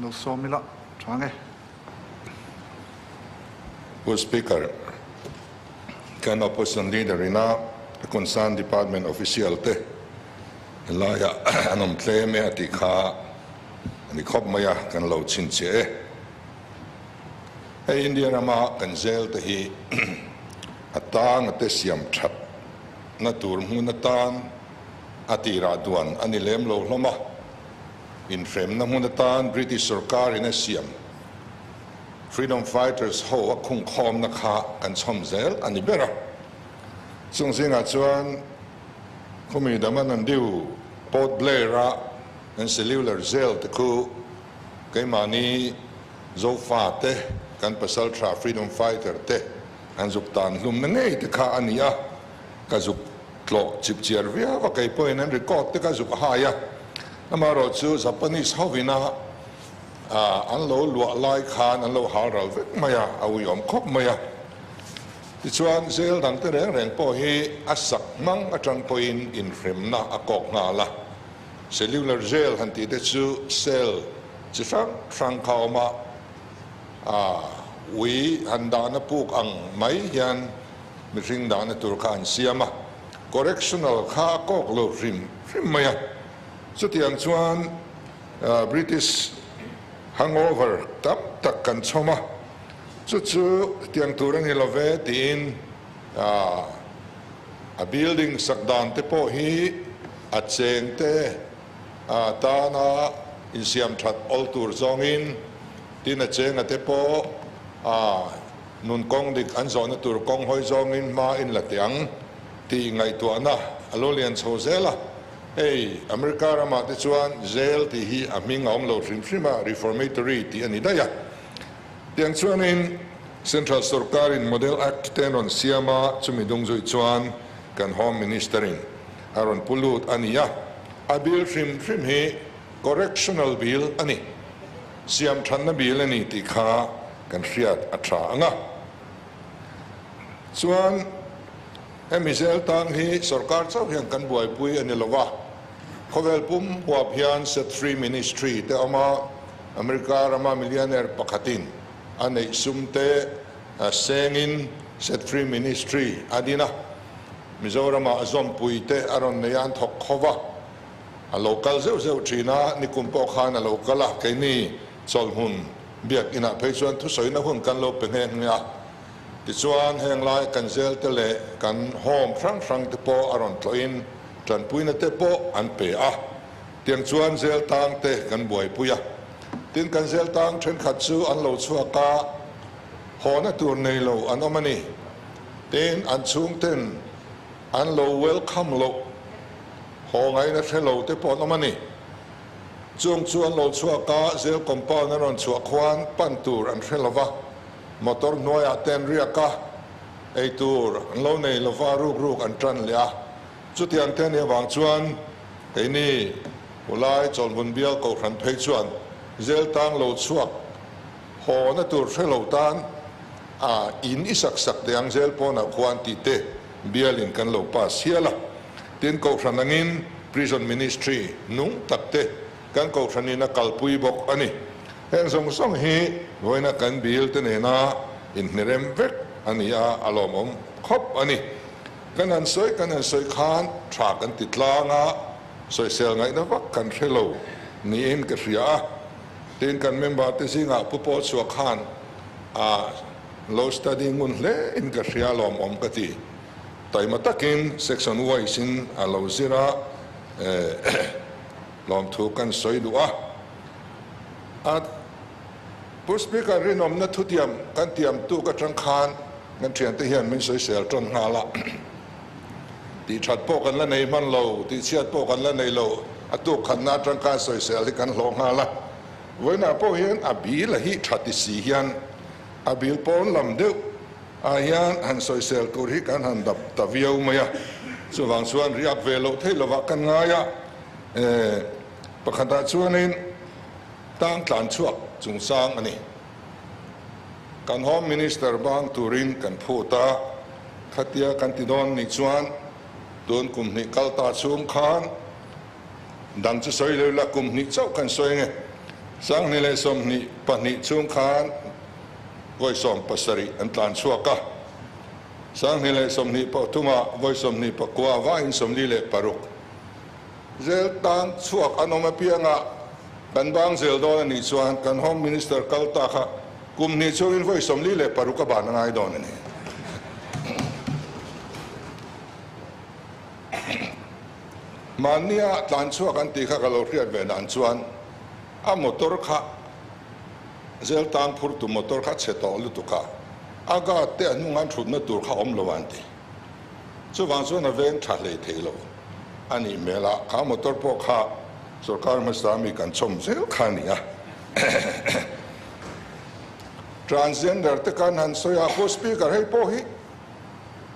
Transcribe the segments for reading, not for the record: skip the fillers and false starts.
Lo sawm ila tha nge. Pu Speaker, kan Opposition Leader ina concern department official te helaiah an awm tlem e a tih kha a ni khawp mai a, kan lo chhinchhiah e. Hei India rama kan zel te hi a tang a te siam that na tur hmun atan a tirah duan a ni lem lo hlawm a. Inhremna hmun atan British sorkar in a siam Freedom Fighters ho a khungkhawmna kha kan chhawm zel a ni ber a. Chung zingah chuan khumi Daman and Diu, Port Blair a an cellular jail te khu keimahni Zofa te kan pasaltha Freedom Fighter te an zuk tan hlumna ngei te kha a ni a, ka zuk Tlawh chip chiar viau a, kei pawhin an record te ka zuk a hai a. Amaherawh chu Japanese hovina an lo luah lai khan an lo hal ral vek mai a, a uiawm khawp mai a. Tichuan zel dang te reng reng pawh hi a sak hmang atang pawhin inhremna a kawk nghal a. Cellular jail han tih te chu cell chi hrang hrang kha a awm a, ui han dahna puk ang mai hian Mihring dahna tur kha an siam a, correctional kha a kawk lo hrim hrim mai a. Chutiang chuan British hangover tam tak kan chhawm a, chu chu tiang tur a ni lo ve tiin a building sak dan te pawh hi a cheng te tana insiam that awl tur zawngin tin a chenga te pawh Nun kawng dik an zawhna tur kawng hawi zawngin hma in la teh ang tih ngaihtuahna a lo lian chho zel a. Hei, America ramah te chuan jail tih hi a hming a awm lo hrim hrim a, reformatory tih a ni daih a. Tiang chuanin Central sorkarin Model Act te an rawn siam a, chumi dung zui chuan kan Home Minister-in a rawn pu lut a ni a. A bill hrim hrim hi Correctional Bill a ni. Siam thanna bil a ni tih kha kan hriat a tha ang a. Chuan hemi zel tang hi sorkar chauh hian kan buaipui a ni lo va, khawvel pum huap hian Set Free Ministry te awm a, America rama millionaire pakhatin a neih sum te sengin Set Free Ministry a din a, Mizoramah a zawmpui te a rawn nei a, an thawk kho va. A lo kal zeuh zeuh thin a, nikum pawh khan a lo kal a, keini chawlhmun biak inah phei chuan thusawina hun kan lo pe nghe nghe a. Tichuan heng lai kan zel te leh kan home hrang hrang te pawh a rawn tlawhin tanpuina te pawh an pe a. Tiang chuan zel tang te kan buaipui a. Tin kan zel tang thenkhat chu an lo chhuak a, hawna tur nei lo an awm a ni. Tin an chhungten an lo welcome loh. Haw ngaihna hre lo te pawh an awm a ni. Chung chu an lo chhuak a, jail compound an rawn chhuah khuan pan tur an hre lo va, motor hnuaiah te an riak a, ei tur an lo nei lo va, ruk ruk an tan leh a. Chutiang te a nih avang chuan keini Ulai Chawlhmun bial Kohhran phei chuan jail tang lo chhuak hawna tur hre lo tan a in i sak sak teh ang jail pawnah khuan tih te bialin kan lo pass hial a. Tin, Kohhran angin Prison Ministry nung tak te kan Kohhranin a kalpui bawk a ni. Heng zawng zawng hi vawiina kan bill te nena inhnirem vek a ni a, a lawmawm khawp a ni. Kan han sawi kan han sawi khan tha kan ti tlang a, sawisel ngaihna vak kan hre lo niin ka hria a. Tin, kan member te zingah Pu Paul Chhuah khan a lo study ngun hle in ka hria a lawmawm ka ti. Taima takin section wise in a lo zir a, lawmthu kan sawi duh a. A Pu Speaker rinawmna thutiam kan tiam tuk atang khan kan thiante hian min sawisel tawn nghal a. Tih that pawh kan la nei hman lo, tih chhiat pawh kan la nei lo, a tuk khatna atang khan sawisel hi kan hlawh nghal a. Vawiinah pawh hian a bil a hi tha ti si hian a bil pawn lam deuh Ah hian han sawisel tur hi kan han dap ta viau mai a, chuvang chuan riak ve loh theih lovah kan ngai a, pakhatah chuanin tang tlan chhuak chungchang a ni. Kan Home Minister bang turin kan phut a, khatia kan ti dawn nih chuan tun kum hnih kal ta chhung khan dang chu sawi lo ila kum hnih chauh kan sawi ange. 2022 chhung khan vawi 17 an tlan chhuak a, 2023 ah vawi 29 vaiin 46 zel tan chhuak an awm apianga kan bang zel dawn a nih chuan kan Home Minister kal ta kha kum hnih chhungin vawi 46 a ban a ngai dawn a ni. Mahnia tlan chhuak an tih kha ka lo hriat ve dan chuan a motor kha zel tang phur tu motor kha chhe tawh lutuk a, a guard te a hnung an thutna tur kha awm lo an ti. Chuvang chuan a veng tha hlei thei lo a nih hmel a, kha motor pawh kha sorkar hmasa mi kan chhawm zel kha a ni a. Transgender te kan han sawi a, Pu Speaker hei pawh hi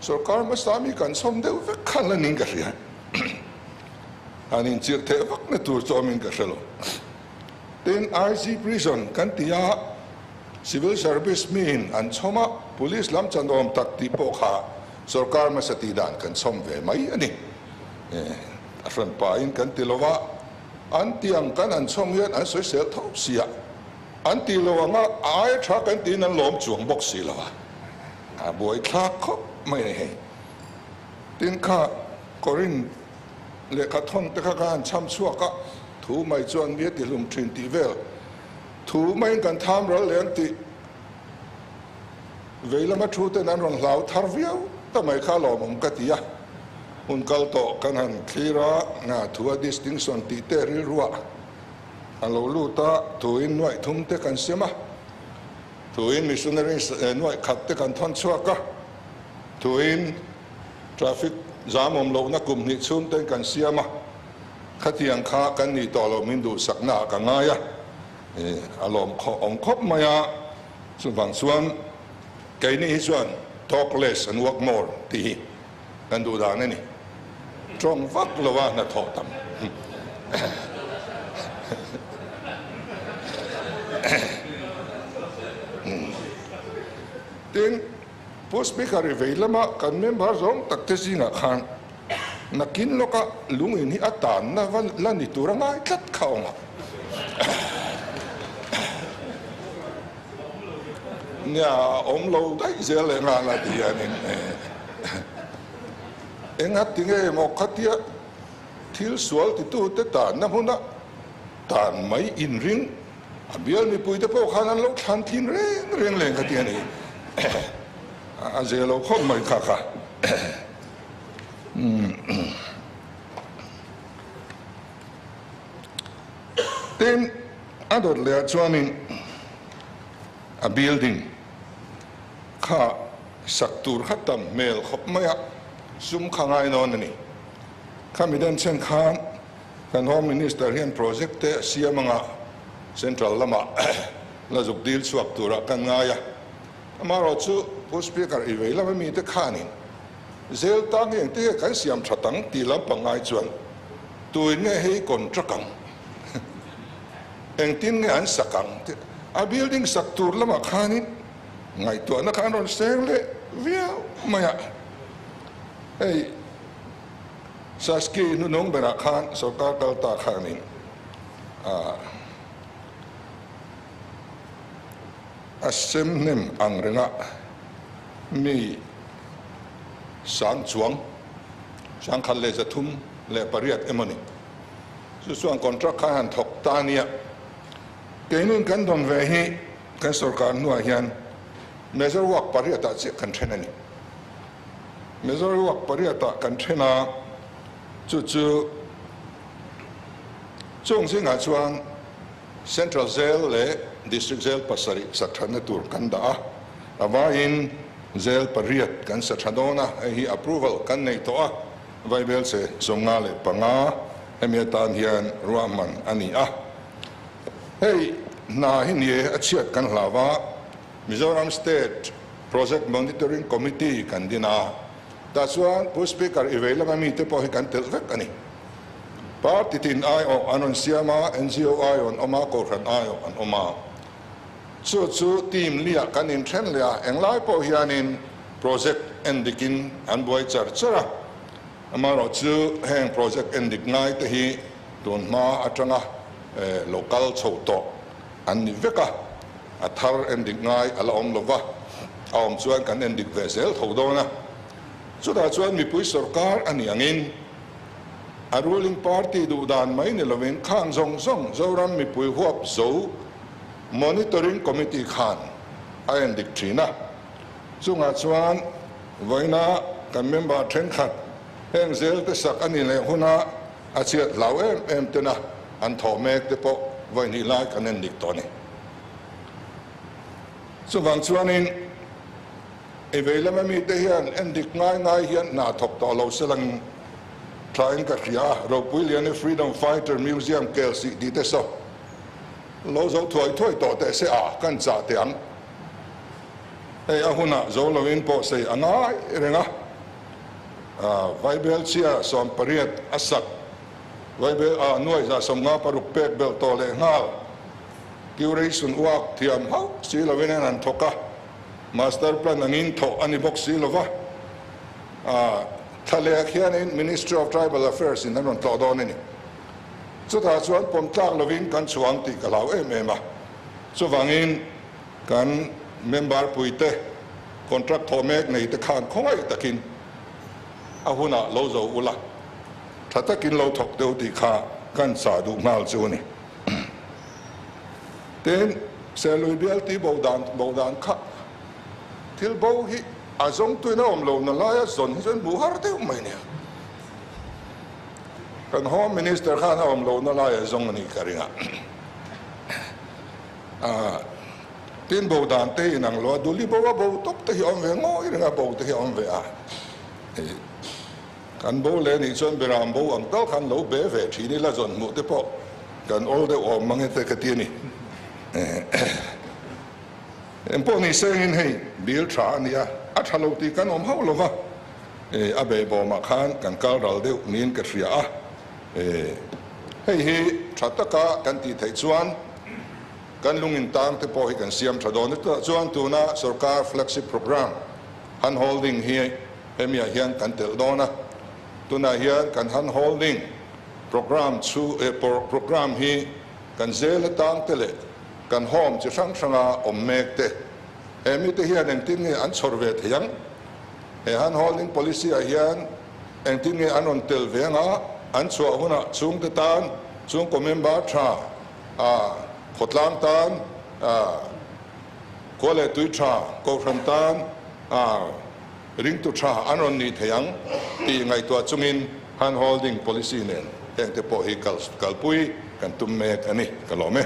Sorkar hmasa mi kan chhawm deuh vek khan la ning ka hria. Han inchirh theh vak na tur chu awmin ka hre lo. Tin, IG Prison kan ti a, Civil Service miin an chhawm a, Police lam chan awm tak tih pawh kha sorkar hmasa tih dan kan chhawm ve mai a ni. A hran pahin kan ti lo a, an ti ang kan han chhawm hian an sawisel tho si a, an ti lo ang a, a aia tha kan tiin an lawm chuang bawk si lo a. A buaithlak khawp mai a ni hei. Tin kha Korin lehkha thawn te kha ka han chham chhuak a, thu mai chuan mi a ti hlum thin tih vel thu maiin kan tham ral leh ang tih vei lama thu ten an rawn hlau thar viau ta mai kha lawmawm ka ti a. Hun kal tawh kan han thlir a, nga thu a distinction tih te rilruah a lo lut a, thuin nuaih thum te kan sem a. Thuin missionaries nuaih khat te kan thawn chhuak a, thuin traffic zam awm lohna kum hnih chhung ten kan siam a, khatiang kha kan nih tawh loh min duhsakna ah ka ngai a, a lawm awm khawp mai a, chuvang chuan keini hi chuan talk less and work more tih hi kan duh dan a ni. Tawng vak lova hnathawh tam. Tin, Pu Speaker i vei lama kan member zawng tak te zingah khan nakin lawka lungin hi a tanna va la ni tur a ngai tlat kha awm a. Nia, a awm lo daih zel leh nghal a ti hianin. Engati nge maw khatia thil sual titute tanna hmuna tan mai inring a bial mipuite pawh khan an lo thlan thin reng reng leng khatia ni a ze lo khawp mai kha kha. Tin, a dawt leh ah chuanin a building kha sak tur kha tam hmel khawp mai a, sum kha ngai nawn a ni. Khami den chen khan kan Home Minister hian project te a siam anga Central lamah la zuk dil chhuak turah kan ngai a. Amaherawh chu Pu Speaker i vei lama mite khanin zel tang hi engtin nge kan siam that ang tih lampang ngai chuan tuin nge hei contract ang, engtin nge an sak ang tih a building sak tur lamah khanin Ngaihtuahna kha an rawn seng leh viau mai a, hei Saski hnunung berah khan sorkar kal ta khanin a sem hnem ang renga mi sang chuang 1338 emaw ni chu chuan contract khan han thawk ta nia keinin kan dawn ve hi. Kan sorkar hnuah hian Major Work pariatah chiah kan then a ni. Major Work pariatah kan then a, chu chu chung zingah chuan Central Jail leh District Jail pasarih sa thatna tur kan dah a, a vaiin Jail pariat kan sa tha dawn a, hei hi approval kan nei tawh a, Vaibelche 55 hemi atan hian ruahman a ni a. Hei hna hi ni e, a chhiat kan hlau a, Mizoram State Project Monitoring Committee kan din a, tah chuan Pu Speaker i vei lama mite pawh hi kan telh vek a ni. Party tin aiawh an rawn siam a, NGO aiawh an awm a, Kohhran aiawh an awm a. Chu chu team liah kan inthen leh a, englai pawh hianin project en dikin an buai char char a. Amaherawhchu heng project en dik ngai te hi tun hma atanga lo kal chho tawh. an ni vek a, a thar endik ngai a la awm lo va, a awm chuan kan endik ve zel tho dawn a. Chutah chuan mipui sorkar a nih angin a ruling party duh dan mai ni lovin khang zawng zawng Zoram mipui huap zo Monitoring Committee khan a endik thin a. Chungah chuan vawiina kan member thenkhat heng zel te sak a nih leh huna a chhiat hlau em em tena an thawh mek te pawh vawihnih lai kan endik tawh a ni. Chuvang chuanin i vei lama mite hian endik ngai ngai hian hna thawk tawh lo se lang thlain ka hria a, Ropuiliani Freedom Fighter Museum Kelsih tih te saw lo zo thuai thuai tawh teh se a, kan chah teh ang. Hei a hunah zo loin pawh sei a ngai reng a, Vaibelchhia 18 a sak, Vaibel a nuai 56 pek belh tawh leh nghal, Curation uak thiam hauh si loin an han thawk a, Master Plan angin thawh a ni bawk si lo va, thlalek hianin Ministry of Tribal Affairs in an rawn tlawh dawn a ni. Chutah chuan pawm tlak lovin kan chhuang tih ka hlau em em a, chuvangin Kan member puite contract thawh mek nei te khan khawngaih takin a hunah lo zo ula, tha takin lo thawk deuh tih kha kan chah duh nghal chu a ni. Tin, Serlui bial tih bo dan bo dan kha thil bo hi a zawngtuin a awm lo na laia zawn hi chuan hmuh har deuh mai nia. Kan Home Minister khan a awm lo na laia zawng a nih ka ring a. A tin bo dan te hi inang lo a, Duli bo a bo tawp te hi a awm ve ngawi reng a, bo te hi a awm ve a. Hei kan bo leh nih chuan Beram bo ang tal khan lo be ve thin ila zawn hmuh te pawh kan awl deuh awm mang e te ka ti a ni. Engpawh ni sengin hei bill tha a nia, a tha lo tih kan awm hauh lo va, a behbawmah khan kan kal ral deuh niin ka hria a. Hei hi tha taka kan tih theih chuan kan lungin tang te pawh hi kan siam tha dawn. Chutah chuan tuna sorkar flagship programme hand holding hi hemiah hian kan telh dawn a. Tunah hian kan hand holding programme chu programme hi kan zela tang te leh kan home chi hrang hranga awm mek te he mite hian engtin nge an chhawr ve thei ang? He hand holding policy ah hian Engtin nge an rawn tel ve anga an chhuah hunah chhungte tan, chhungkaw member tha, khawtlang tan, khua leh tui tha, kohhran tan, ringtu tha an rawn nih thei ang tih ngaihtuah chungin hand holding policy nen hengte pawh hi kalpui kan tum mek a ni. Ka lawm e.